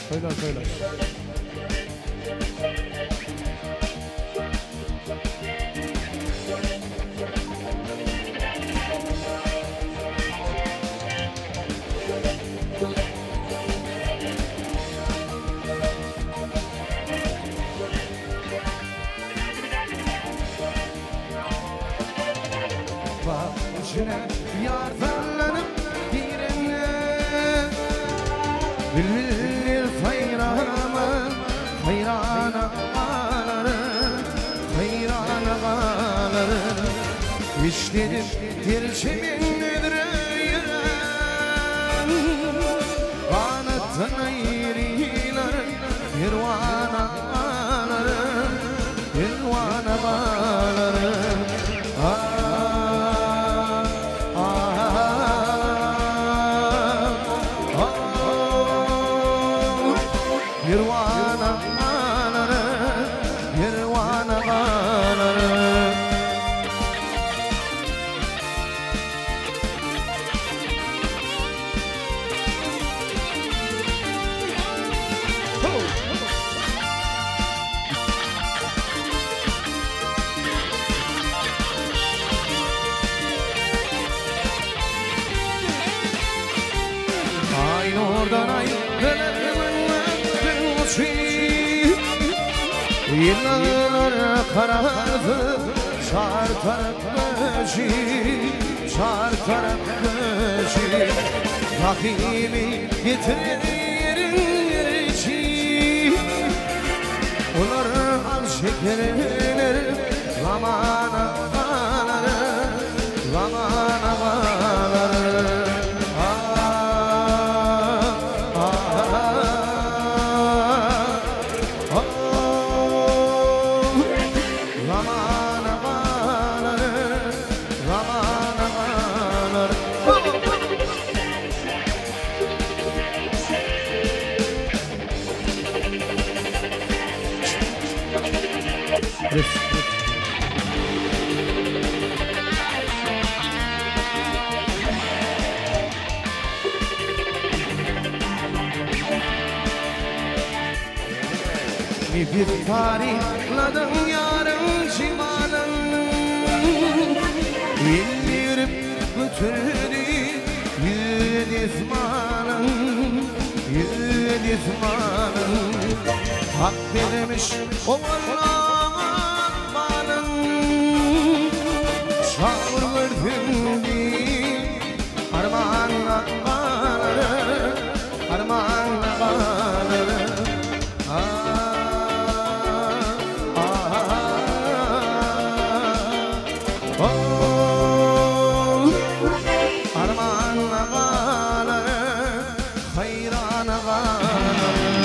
Söýle söýle. Bak içine yar sallanıp girene Bülbül sayrama hayrana ağlarım Hayrana ağlarım İşlerim terçemin ödreyim Kanattan ayrılar Pervana ağlarım Pervana ağlarım Ah, ah, ah, Pervana ağlarım Pervana ağlarım Ay oradan ay Yıllar karardı Çar tarafı Çar tarafı Rahimi getirir içi Ular al şekerler Zaman ağlar Zaman ağlar Ah, ah, ah, Zaman ağlar Zaman ağlar Bir tarihladın yarın cimalın İndirip götürdü yüz izmanın Yüz izmanın Hak vermiş o Allah'ın malın Çağır gördüm Armağanla ağlarım Armağanla ağlarım Ah, ah, ah, oh. Armağanla ağlarım Hayrana ağlarım.